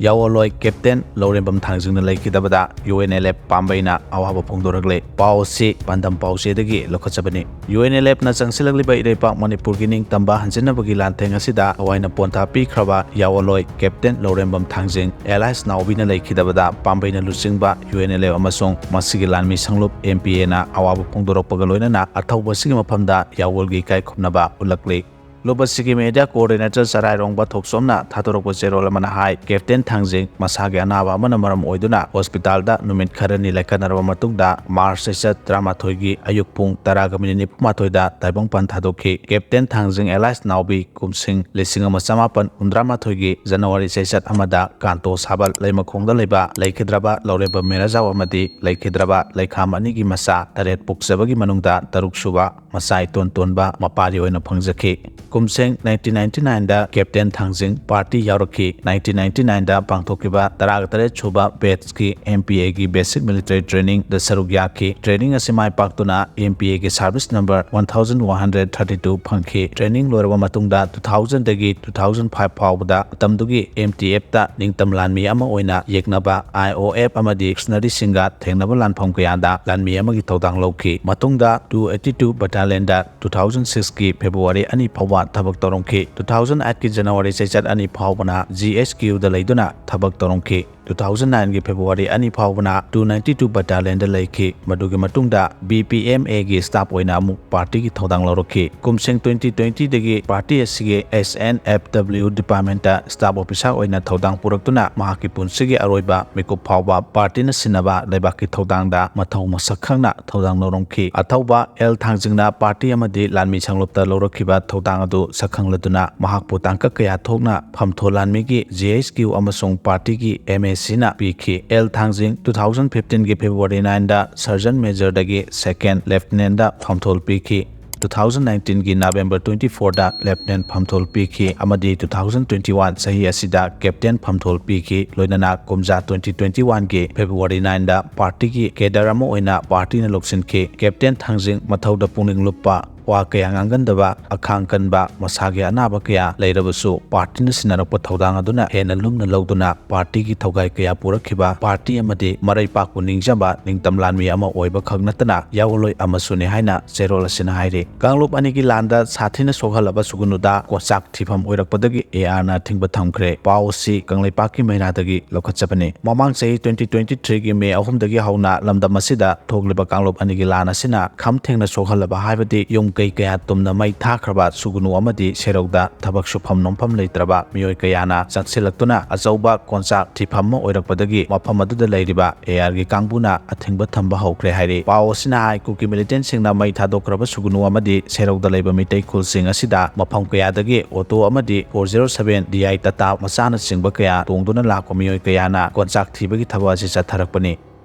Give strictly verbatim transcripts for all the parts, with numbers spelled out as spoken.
ꯌꯥꯑꯣꯟꯂꯣꯏ captain Lourembam ꯊꯥꯡꯖꯤꯡꯅ ꯂꯩꯈꯤꯗꯕꯗ U N L F ꯄꯥꯝꯕꯩꯅ ꯑꯋꯥꯕ ꯐꯣꯡꯗꯣꯔꯛꯂꯦ꯫ ꯄꯥꯎ ꯑꯁꯤ ꯄꯥꯟꯗꯝ ꯄꯥꯎꯆꯦꯗꯒꯤ ꯂꯧꯈꯠꯆꯕꯅꯤ꯫ ꯌꯨ ꯑꯦꯟ ꯑꯦꯜ ꯑꯦꯐꯅ ꯆꯪꯁꯤꯜꯂꯛꯂꯤꯕ ꯏꯔꯩꯄꯥꯛ ꯃꯅꯤꯄꯨꯔꯒꯤ ꯅꯤꯡꯇꯝꯕ ꯍꯟꯖꯤꯟꯅꯕꯒꯤ ꯂꯥꯟꯊꯦꯡ ꯑꯁꯤꯗ ꯊꯋꯥꯏꯅ ꯄꯣꯟꯊꯥ ꯄꯤꯈ꯭ꯔꯕ ꯌꯥꯑꯣꯟꯂꯣꯏ ꯀꯦꯞꯇꯦꯟ ꯂꯧꯔꯦꯝꯕꯝ ꯊꯥꯡꯖꯤꯡ ꯑꯦꯂꯥꯏꯁ ꯅꯥꯎꯕꯤꯅ ꯂꯩꯈꯤꯗꯕꯗ ꯄꯥꯝꯕꯩꯅ ꯂꯨꯆꯤꯡꯕ ꯌꯨ ꯑꯦꯟ ꯑꯦꯜ ꯑꯦꯐ ꯑꯃꯁꯨꯡ ꯃꯁꯤꯒꯤ ꯂꯥꯟꯃꯤ ꯁꯪꯂꯨꯞ ꯑꯦꯝ ꯄꯤ ꯑꯦꯅ ꯑꯋꯥꯕ ꯐꯣꯡꯗꯣꯔꯛꯄꯒ ꯂꯣꯏꯅꯅ ꯑꯊꯧꯕ ꯑꯁꯤꯒꯤ ꯃꯐꯝꯗ ꯌꯥꯑꯣꯟꯒꯤ ꯏꯀꯥꯏ ꯈꯨꯝꯅꯕ ꯎꯠꯂꯛꯂꯤ꯫ ꯂꯨꯞ ꯑꯁꯤꯒꯤ ꯃꯦꯗꯤꯌꯥ ꯀꯣꯑꯣꯔꯗꯤꯅꯦꯇꯔ ꯆꯔꯥꯏꯔꯣꯡꯕ ꯊꯣꯛꯆꯣꯝꯅ ꯊꯥꯗꯣꯔꯛꯄ ꯆꯦꯔꯣꯜ ꯑꯃꯅ ꯍꯥꯏ, ꯀꯦꯞꯇꯦꯟ ꯊꯥꯡꯖꯤꯡ ꯃꯁꯥꯒꯤ ꯑꯅꯥꯕ ꯑꯃꯅ ꯃꯔꯝ ꯑꯣꯏꯗꯨꯅ ꯍꯣꯁꯄꯤꯇꯥꯜꯗ ꯅꯨꯃꯤꯠ ꯈꯔꯅꯤ ꯂꯥꯏꯀꯠꯅꯔꯕ ꯃꯇꯨꯡꯗ ꯃꯥꯔꯆ ꯆꯩꯆꯠ ꯇꯔꯥꯃꯥꯊꯣꯏꯒꯤ ꯑꯌꯨꯛ ꯄꯨꯡ ꯇꯔꯥꯒ ꯃꯤꯅꯤꯠ ꯅꯤꯐꯨꯃꯥꯊꯣꯏꯗ ꯇꯥꯏꯕꯪꯄꯥꯟ ꯊꯥꯗꯣꯛꯈꯤ꯫ ꯀꯦꯞꯇꯦꯟ ꯊꯥꯡꯖꯤꯡ ꯑꯦꯂꯥꯏꯁ ꯅꯥꯎꯕꯤ ꯀꯨꯝꯁꯤꯡ ꯂꯤꯁꯤꯡ ꯑꯃ ꯆꯃꯥꯄꯟ ꯍꯨꯝꯗ꯭ꯔꯥ ꯃꯥꯊꯣꯏꯒꯤ ꯖꯅꯋꯥꯔꯤ ꯆꯩꯆꯠ ꯑꯃꯗ ꯀꯥꯟꯇꯣ ꯁꯥꯕꯜ ꯂꯩꯃꯈꯣꯡꯗ ꯂꯩꯕ ꯂꯩꯈꯤꯗ꯭ꯔꯕ ꯂꯧꯔꯦꯝꯕꯝ ꯃꯦꯔꯥꯖꯥꯎ ꯑꯃꯗꯤ ꯂꯩꯈꯤꯗ꯭ꯔꯕ ꯂꯩꯈꯥꯝ ꯑꯅꯤꯒꯤ ꯃꯆꯥ ꯇꯔꯦꯠ ꯄꯣꯛꯆꯕꯒꯤ ꯃꯅꯨꯡꯗ ꯇꯔꯨꯛ ꯁꯨꯕ ꯃꯆꯥ ꯏꯇꯣꯟ ꯇꯣꯟꯕ ꯃꯄꯥꯔꯤ ꯑꯣꯏꯅ ꯐꯪꯖꯈꯤ꯫ ꯀꯨꯝꯁꯦꯡ ꯅꯥꯏꯟꯇꯤꯟ ꯅꯥꯏꯟꯇꯤ ꯅꯥꯏꯟꯗ ꯀꯦꯞꯇꯦꯟ ꯊꯥꯡꯖꯤꯡ ꯄꯥꯔꯇꯤ ꯌꯥꯎꯔꯛꯈꯤ꯫ ꯅꯥꯏꯟꯇꯤꯟ ꯅꯥꯏꯟꯇꯤ ꯅꯥꯏꯟꯗ ꯄꯥꯡꯊꯣꯛꯈꯤꯕ ꯇꯔꯥꯒ ꯇꯔꯦꯠ ꯁꯨꯕ ꯕꯦꯠꯁꯀꯤ ꯑꯦꯝ ꯄꯤ ꯑꯦꯒꯤ ꯕꯦꯁꯤꯛ ꯃꯤꯂꯤꯇꯔꯤ ꯇ꯭ꯔꯦꯅꯤꯡꯗ ꯁꯔꯨꯛ ꯌꯥꯈꯤ꯫ ꯇ꯭ꯔꯦꯅꯤꯡ ꯑꯁꯤ ꯃꯥꯏ ꯄꯥꯛꯇꯨꯅ ꯑꯦꯝ ꯄꯤ ꯑꯦꯒꯤ service number one thousand one hundred thirty two ꯐꯪꯈꯤ꯫ ꯇ꯭ꯔꯦꯅꯤꯡ ꯂꯣꯏꯔꯕ ꯃꯇꯨꯡꯗ ꯇꯨ ꯊꯥꯎꯖꯟꯗꯒꯤ ꯇꯨ ꯊꯥꯎꯖꯟ ꯐꯥꯏꯚ ꯐꯥꯎꯕꯗ ꯃꯇꯝꯗꯨꯒꯤ ꯑꯦꯝ ꯇꯤ ꯑꯦꯐꯇ ꯅꯤꯡꯇꯝ ꯂꯥꯟꯃꯤ ꯑꯃ ꯑꯣꯏꯅ ꯌꯦꯛꯅꯕ ꯑꯥꯏ ꯑꯣ ꯑꯦꯐ ꯑꯃꯗꯤ ꯗꯤꯛꯁꯅꯔꯤꯁꯤꯡꯒ ꯊꯦꯡꯅꯕ ꯂꯥꯟꯐꯝ ꯀꯌꯥꯗ ꯂꯥꯟꯃꯤ ꯑꯃꯒꯤ ꯊꯧꯗꯥꯡ ꯂꯧꯈꯤ꯫ ꯃꯇꯨꯡꯗ ꯇꯨ ꯑꯩꯠꯇꯤ ꯇꯨ ꯕꯠꯇꯥꯂꯤꯌꯟꯗ ꯇꯨ ꯊꯥꯎꯖꯟ ꯁꯤꯛꯁꯀꯤ ꯐꯦꯕ꯭ꯔꯨꯋꯥꯔꯤ ꯑꯅꯤ ꯐꯥꯎꯕ ꯊꯕꯛ ꯇꯧꯔꯝꯈꯤ꯫ ꯇꯨ ꯊꯥꯎꯖꯟ ꯑꯩꯠꯀꯤ ꯖꯅꯋꯥꯔꯤ ꯆꯩꯆꯠ ꯑꯅꯤ ꯐꯥꯎꯕꯅ ꯖꯤ ꯑꯩꯆ ꯀ꯭ꯌꯨꯗ ꯂꯩꯗꯨꯅ ꯊꯕꯛ ꯇꯧꯔꯝꯈꯤ꯫ ꯇꯨ ꯊꯥꯎꯖꯟ ꯅꯥꯏꯟꯒꯤ ꯐꯦꯕ꯭ꯔꯨꯋꯥꯔꯤ ꯑꯅꯤ ꯐꯥꯎꯕꯅ ꯇꯨ ꯅꯥꯏꯟꯇꯤ ꯇꯨ ꯕꯠꯇꯥꯂꯤꯌꯟꯗ ꯂꯩꯈꯤ꯫ ꯃꯗꯨꯒꯤ ꯃꯇꯨꯡꯗ ꯕꯤ ꯄꯤ ꯑꯦꯝ ꯑꯦꯒꯤ ꯁ꯭ꯇꯥꯐ ꯑꯣꯏꯅ ꯑꯃꯨꯛ ꯄꯥꯔꯇꯤꯒꯤ ꯊꯧꯗꯥꯡ ꯂꯧꯔꯛꯈꯤ꯫ ꯀꯨꯝꯁꯦꯡ ꯇ꯭ꯋꯦꯟꯇꯤ ꯇ꯭ꯋꯦꯟꯇꯤꯗꯒꯤ ꯄꯥꯔꯇꯤ ꯑꯁꯤꯒꯤ S N F W department staff officer ꯑꯣꯏꯅ ꯊꯧꯗꯥꯡ ꯄꯨꯔꯛꯇꯨꯅ ꯃꯍꯥꯛꯀꯤ ꯄꯨꯟꯁꯤꯒꯤ ꯑꯔꯣꯏꯕ ꯃꯤꯀꯨꯞ ꯐꯥꯎꯕ ꯄꯥꯔꯇꯤꯅ ꯁꯤꯟꯅꯕ ꯂꯩꯕꯥꯛꯀꯤ ꯊꯧꯗꯥꯡꯗ ꯃꯊꯧ ꯃꯁꯛ ꯈꯪꯅ ꯊꯧꯗꯥꯡ ꯂꯧꯔꯝꯈꯤ꯫ ꯑꯊꯧꯕ ꯑꯦꯜ ꯊꯥꯡꯖꯤꯡꯅ ꯄꯥꯔꯇꯤ ꯑꯃꯗꯤ ꯂꯥꯟꯃꯤ ꯁꯪꯂꯨꯞꯇ ꯂꯧꯔꯛꯈꯤꯕ ꯊꯧꯗꯥꯡ ꯑꯗꯨ ꯁꯛꯈꯪꯂꯗꯨꯅ ꯃꯍꯥꯛꯄꯨ ꯇꯥꯡꯀꯛ ꯀꯌꯥ ꯊꯣꯛꯅ ꯐꯝꯊꯣ ꯂꯥꯟꯃꯤꯒꯤ ꯖꯤ ꯑꯩꯆ ꯀ꯭ꯌꯨ ꯑꯃꯁꯨꯡ ꯄꯥꯔꯇꯤꯒꯤ ꯑꯦꯝ ꯑꯦ ꯁꯤꯅ ꯄꯤꯈꯤ꯫ ꯑꯦꯜ ꯊꯥꯡꯖꯤꯡ ꯇꯨ ꯊꯥꯎꯖꯟ ꯐꯤꯐꯇꯤꯟꯒꯤ ꯐꯦꯕ꯭ꯔꯨꯋꯥꯔꯤ ꯅꯥꯏꯟꯗ ꯁꯔꯖꯟ ꯃꯦꯖꯔꯗꯒꯤ ꯁꯦꯀꯦꯟ ꯂꯦꯐꯇꯤꯅꯦꯟꯗ ꯐꯝꯊꯣꯜ ꯄꯤꯈꯤ꯫ ꯇꯨ ꯊꯥꯎꯖꯟ ꯅꯥꯏꯟꯇꯤꯟꯒꯤ ꯅꯕꯦꯝꯕꯔ ꯇ꯭ꯋꯦꯟꯇꯤ ꯐꯣꯔꯗ ꯂꯦꯐꯇꯤꯅꯦꯟ ꯐꯝꯊꯣꯜ ꯄꯤꯈꯤ ꯑꯃꯗꯤ ꯇꯨ ꯊꯥꯎꯖꯟ ꯇ꯭ꯋꯦꯟꯇꯤ ꯋꯥꯟ ꯆꯍꯤ ꯑꯁꯤꯗ ꯀꯦꯞꯇꯦꯟ ꯐꯝꯊꯣꯜ ꯄꯤꯈꯤ꯫ ꯂꯣꯏꯅꯅ ꯀꯨꯝꯖꯥ ꯇ꯭ꯋꯦꯟꯇꯤ ꯇ꯭ꯋꯦꯟꯇꯤ ꯋꯥꯟꯒꯤ ꯐꯦꯕ꯭ꯔꯨꯋꯥꯔꯤ ꯅꯥꯏꯟꯗ ꯄꯥꯔꯇꯤꯒꯤ ꯀꯦꯗꯔ ꯑꯃ ꯑꯣꯏꯅ ꯄꯥꯔꯇꯤꯅ ꯂꯧꯁꯤꯟꯈꯤ꯫ ꯀꯦꯞꯇꯦꯟ ꯊꯥꯡꯖꯤꯡ ꯃꯊꯧꯗ ꯄꯨꯛꯅꯤꯡ ꯂꯨꯞꯄ ꯋꯥ ꯀꯌꯥ ꯉꯥꯡꯒꯟꯗꯕ, ꯑꯈꯥꯡ ꯀꯟꯕ, ꯃꯁꯥꯒꯤ ꯑꯅꯥꯕ ꯀꯌꯥ ꯂꯩꯔꯕꯁꯨ ꯄꯥꯔꯇꯤꯅ ꯁꯤꯟꯅꯔꯛꯄ ꯊꯧꯗꯥꯡ ꯑꯗꯨꯅ ꯍꯦꯟꯅ ꯂꯨꯝꯅ ꯂꯧꯗꯨꯅ ꯄꯥꯔꯇꯤꯒꯤ ꯊꯧꯒꯥꯏ ꯀꯌꯥ ꯄꯨꯔꯛꯈꯤꯕ, ꯄꯥꯔꯇꯤ ꯑꯃꯗꯤ ꯃꯔꯩ ꯄꯥꯛꯄꯨ ꯅꯤꯡꯖꯕ ꯅꯤꯡꯇꯝ ꯂꯥꯟꯃꯤ ꯑꯃ ꯑꯣꯏꯕ ꯈꯛ ꯅꯠꯇꯅ ꯌꯥꯑꯣꯟꯂꯣꯏ ꯑꯃꯁꯨꯅꯤ ꯍꯥꯏꯅ ꯆꯦꯔꯣꯜ ꯑꯁꯤꯅ ꯍꯥꯏꯔꯤ꯫ ꯀꯥꯡꯂꯨꯞ ꯑꯅꯤꯒꯤ ꯂꯥꯟꯗ ꯁꯥꯊꯤꯅ ꯁꯣꯛꯍꯜꯂꯕ ꯁꯨꯒꯨꯅꯨꯗ ꯀꯣꯟꯆꯥꯛ ꯊꯤꯐꯝ ꯑꯣꯏꯔꯛꯄꯗꯒꯤ ꯑꯦ.ꯑꯥꯔꯅ ꯑꯊꯤꯡꯕ ꯊꯝꯈ꯭ꯔꯦ꯫ ꯄꯥꯎ ꯑꯁꯤ ꯀꯪꯂꯩꯄꯥꯛꯀꯤ ꯃꯩꯔꯥꯗꯒꯤ ꯂꯧꯈꯠꯆꯕꯅꯤ꯫ ꯃꯃꯥꯡ ꯆꯍꯤ twenty twenty-three ꯒꯤ ꯃꯦ ꯑꯍꯨꯝꯗꯒꯤ ꯍꯧꯅ ꯂꯝꯗꯝ ꯑꯁꯤꯗ ꯊꯣꯛꯂꯤꯕ ꯀꯥꯡꯂꯨꯞ ꯑꯅꯤꯒꯤ ꯂꯥꯟ ꯑꯁꯤꯅ ꯈꯝ ꯊꯦꯡꯅ ꯁꯣꯛꯍꯜꯂꯕ ꯍꯥꯏꯕꯗꯤ ꯌꯨꯝ ꯀꯩ ꯀꯌꯥ ꯇꯨꯝꯅ ꯃꯩ ꯊꯥꯈ꯭ꯔꯕ ꯁꯨꯒꯨꯅꯨ ꯑꯃꯗꯤ ꯁꯦꯔꯧꯗ ꯊꯕꯛ ꯁꯨꯐꯝ ꯅꯣꯝꯐꯝ ꯂꯩꯇ꯭ꯔꯕ ꯃꯤꯑꯣꯏ ꯀꯌꯥꯅ ꯆꯪꯁꯤꯜꯂꯛꯇꯨꯅ ꯑꯆꯧꯕ ꯀꯣꯟꯆꯥꯛ ꯊꯤꯐꯝ ꯑꯃ ꯑꯣꯏꯔꯛꯄꯗꯒꯤ ꯃꯐꯝ ꯑꯗꯨꯗ ꯂꯩꯔꯤꯕ ꯑꯦ.ꯑꯥꯔꯒꯤ ꯀꯥꯡꯕꯨꯅ ꯑꯊꯤꯡꯕ ꯊꯝꯕ ꯍꯧꯈ꯭ꯔꯦ ꯍꯥꯏꯔꯤ꯫ ꯄꯥꯎ ꯑꯁꯤꯅ ꯍꯥꯏ, ꯀꯨꯀꯤ ꯃꯤꯂꯤꯇꯦꯟꯁꯤꯡꯅ ꯃꯩ ꯊꯥꯗꯣꯛꯈ꯭ꯔꯕ ꯁꯨꯒꯨꯅꯨ ꯑꯃꯗꯤ ꯁꯦꯔꯧꯗ ꯂꯩꯕ ꯃꯤꯇꯩ ꯈꯨꯜꯁꯤꯡ ꯑꯁꯤꯗ ꯃꯐꯝ ꯀꯌꯥꯗꯒꯤ ꯑꯣꯇꯣ ꯑꯃꯗꯤ four zero seven D I Tata ꯃꯆꯥꯅꯆꯤꯡꯕ ꯀꯌꯥ ꯇꯣꯡꯗꯨꯅ ꯂꯥꯛꯄ ꯃꯤꯑꯣꯏ ꯀꯌꯥꯅ ꯀꯣꯟꯆꯥꯛ ꯊꯤꯕꯒꯤ ꯊꯕꯛ ꯑꯁꯤ ꯆꯠꯊꯔꯛꯄꯅꯤ꯫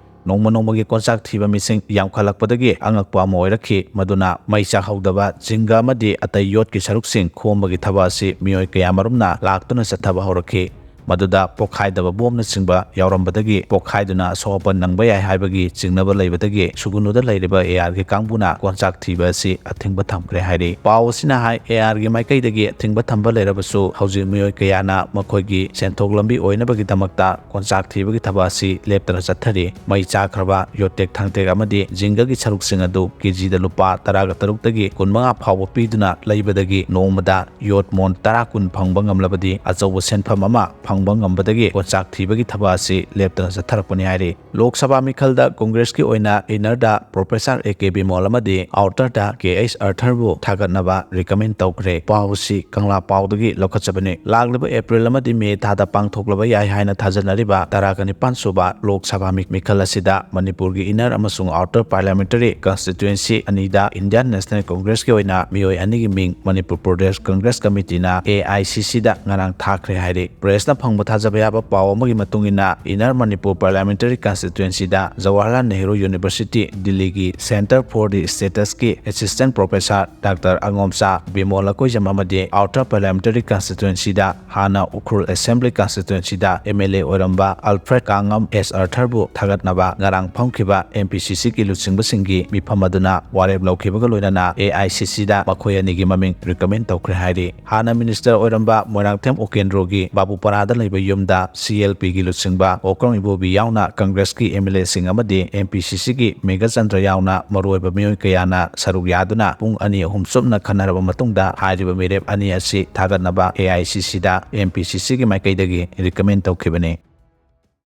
ꯅꯣꯡꯃ ꯅꯣꯡꯃꯒꯤ ꯀꯣꯟꯆꯥꯛ ꯊꯤꯕ ꯃꯤꯁꯤꯡ ꯌꯥꯝꯈꯠꯂꯛꯄꯗꯒꯤ ꯑꯉꯛꯄ ꯑꯃ ꯑꯣꯏꯔꯛꯈꯤ, ꯃꯗꯨꯅ ꯃꯩ ꯆꯥꯛꯍꯧꯗꯕ ꯖꯤꯡꯒ ꯑꯃꯗꯤ ꯑꯇꯩ ꯌꯣꯠꯀꯤ ꯁꯔꯨꯛꯁꯤꯡ ꯈꯣꯝꯕꯒꯤ ꯊꯕꯛ ꯑꯁꯤ ꯃꯤꯑꯣꯏ ꯀꯌꯥꯃꯔꯨꯝꯅ ꯂꯥꯛꯇꯨꯅ ꯆꯠꯊꯕ ꯍꯧꯔꯛꯈꯤ꯫ ꯃꯗꯨꯗ ꯄꯣꯈꯥꯏꯗꯕ ꯕꯣꯝꯅꯆꯤꯡꯕ ꯌꯥꯎꯔꯝꯕꯗꯒꯤ ꯄꯣꯈꯥꯏꯗꯨꯅ ꯑꯁꯣꯛ ꯑꯄꯟ ꯅꯪꯕ ꯌꯥꯏ ꯍꯥꯏꯕꯒꯤ ꯆꯤꯡꯅꯕ ꯂꯩꯕꯗꯒꯤ ꯁꯨꯒꯨꯅꯨꯗ ꯂꯩꯔꯤꯕ ꯑꯦ.ꯑꯥꯔꯒꯤ ꯀꯥꯡꯕꯨꯅ ꯀꯣꯟꯆꯥꯛ ꯊꯤꯕ ꯑꯁꯤ ꯑꯊꯤꯡꯕ ꯊꯝꯈ꯭ꯔꯦ ꯍꯥꯏꯔꯤ꯫ ꯄꯥꯎ ꯑꯁꯤꯅ ꯍꯥꯏ, ꯑꯦ.ꯑꯥꯔꯒꯤ ꯃꯥꯏꯀꯩꯗꯒꯤ ꯑꯊꯤꯡꯕ ꯊꯝꯕ ꯂꯩꯔꯕꯁꯨ ꯍꯧꯖꯤꯛ ꯃꯤꯑꯣꯏ ꯀꯌꯥꯅ ꯃꯈꯣꯏꯒꯤ ꯁꯦꯟꯊꯣꯛ ꯂꯝꯕꯤ ꯑꯣꯏꯅꯕꯒꯤꯗꯃꯛꯇ ꯀꯣꯟꯆꯥꯛ ꯊꯤꯕꯒꯤ ꯊꯕꯛ ꯑꯁꯤ ꯂꯦꯞꯇꯅ ꯆꯠꯊꯔꯤ꯫ ꯃꯩ ꯆꯥꯛꯈ꯭ꯔꯕ ꯌꯣꯠꯇꯦꯛ ꯊꯥꯡꯇꯦꯛ ꯑꯃꯗꯤ ꯖꯤꯡꯒꯒꯤ ꯁꯔꯨꯛꯁꯤꯡ ꯑꯗꯨ ꯀꯦꯖꯤꯗ ꯂꯨꯄꯥ ꯇꯔꯥꯒ ꯇꯔꯨꯛꯇꯒꯤ ꯀꯨꯟꯃꯉꯥ ꯐꯥꯎꯕ ꯄꯤꯗꯨꯅ ꯂꯩꯕꯗꯒꯤ ꯅꯣꯡꯃꯗ ꯌꯣꯠ ꯃꯣꯟ ꯇꯔꯥ ꯀꯨꯟ ꯐꯪꯕ ꯉꯝꯂꯕꯗꯤ ꯑꯆꯧꯕ ꯁꯦꯟꯐꯝ ꯑꯃ ꯐꯪꯕ ꯉꯝꯕꯗꯒꯤ ꯀꯣꯟꯆꯥꯛ ꯊꯤꯕꯒꯤ ꯊꯕꯛ ꯑꯁꯤ ꯂꯦꯞꯇꯅ ꯆꯠꯊꯔꯛꯄꯅꯤ ꯍꯥꯏꯔꯤ꯫ ꯂꯣꯛ ꯁꯚꯥ ꯃꯤꯈꯜꯗ ꯀꯣꯡꯒ꯭ꯔꯦꯁꯀꯤ ꯑꯣꯏꯅ inner the Professor A K Bimol ꯑꯃꯗꯤ outer ꯗ K H ꯑꯔꯊꯔꯕꯨ ꯊꯥꯒꯠꯅꯕ recommend ꯇꯧꯈ꯭ꯔꯦ꯫ ꯄꯥꯎ ꯑꯁꯤ ꯀꯪꯂꯥ ꯄꯥꯎꯗꯒꯤ ꯂꯧꯈꯠꯆꯕꯅꯤ꯫ ꯂꯥꯛꯂꯤꯕ ꯑꯦꯄ꯭ꯔꯤꯜ ꯑꯃꯗꯤ ꯃꯦ ꯊꯥꯗ ꯄꯥꯡꯊꯣꯛꯂꯕ ꯌꯥꯏ ꯍꯥꯏꯅ ꯊꯥꯖꯅꯔꯤꯕ ꯇꯔꯥꯒ ꯅꯤꯄꯥꯟ ꯁꯨꯕ ꯂꯣꯛ ꯁꯚꯥ ꯃꯤ-, ꯃꯤꯈꯜ ꯑꯁꯤꯗ ꯃꯅꯤꯄꯨꯔꯒꯤ inner ꯑꯃꯁꯨꯡ outer parliamentary constituency ꯑꯅꯤꯗ Indian National Congress ꯀꯤ ꯑꯣꯏꯅ ꯃꯤꯑꯣꯏ ꯑꯅꯤꯒꯤ ꯃꯤꯡ Manipur Pradesh Congress ꯀꯃꯤꯇꯤꯅ A I C C ꯗ ꯉꯔꯥꯡ ꯊꯥꯈ꯭ꯔꯦ ꯍꯥꯏꯔꯤ꯫ Press ꯅ ꯐꯪꯕ ꯊꯥꯖꯕ ꯌꯥꯕ ꯄꯥꯎ ꯑꯃꯒꯤ ꯃꯇꯨꯡ ꯏꯟꯅ, Inner Manipur Parliamentary Constituencyꯗ Jawaharlal Nehru University, ꯗꯤꯜꯂꯤꯒꯤ Centre for the Statusꯀꯤ Assistant Professor Doctor ꯑꯉꯣꯝꯆꯥ Bimol Akoijam ꯑꯃꯗꯤ Outer Parliamentary Constituencyꯗ ꯍꯥꯟꯅ ꯎꯈ꯭ꯔꯨꯜ Assembly Constituencyꯗ MLA ꯑꯣꯏꯔꯝꯕ Alfred ꯀꯥꯡꯉꯝ S Arthurꯕꯨ ꯊꯥꯒꯠꯅꯕ ꯉꯔꯥꯡ ꯐꯝꯈꯤꯕ MPCCꯒꯤ ꯂꯨꯆꯤꯡꯕꯁꯤꯡꯒꯤ ꯃꯤꯐꯝ ꯑꯗꯨꯅ ꯋꯥꯔꯦꯞ ꯂꯧꯈꯤꯕꯒ ꯂꯣꯏꯅꯅ AICCꯗ ꯃꯈꯣꯏ ꯑꯅꯤꯒꯤ ꯃꯃꯤꯡ recommend ꯇꯧꯈ꯭ꯔꯦ ꯍꯥꯏꯔꯤ꯫ ꯍꯥꯟꯅ Minister ꯑꯣꯏꯔꯝꯕ ꯃꯣꯏꯔꯥꯡꯊꯦꯝ ꯎꯀꯦꯟꯗ꯭ꯔꯣꯒꯤ ꯕꯥꯕꯨꯄꯥꯔꯥꯗ ꯂꯩꯕ ꯌꯨꯝꯗ CLPꯒꯤ ꯂꯨꯆꯤꯡꯕ ꯑꯣꯀ꯭ꯔꯝ ꯏꯕꯣꯕꯤ ꯌꯥꯎꯅ Congressꯀꯤ MLAꯁꯤꯡ ꯑꯃꯗꯤ MPCCꯒꯤ ꯃꯦꯘꯆꯟꯗ꯭ꯔ ꯌꯥꯎꯅ ꯃꯔꯨꯑꯣꯏꯕ ꯃꯤꯑꯣꯏ ꯀꯌꯥꯅ ꯁꯔꯨꯛ ꯌꯥꯗꯨꯅ ꯄꯨꯡ ꯑꯅꯤ ꯑꯍꯨꯝ ꯆꯨꯞꯅ ꯈꯟꯅꯔꯕ ꯃꯇꯨꯡꯗ ꯍꯥꯏꯔꯤꯕ ꯃꯤꯔꯦꯞ ꯑꯅꯤ ꯑꯁꯤ ꯊꯥꯒꯠꯅꯕ AICCꯗ MPCCꯒꯤ ꯃꯥꯏꯀꯩꯗꯒꯤ recommend ꯇꯧꯈꯤꯕꯅꯤ꯫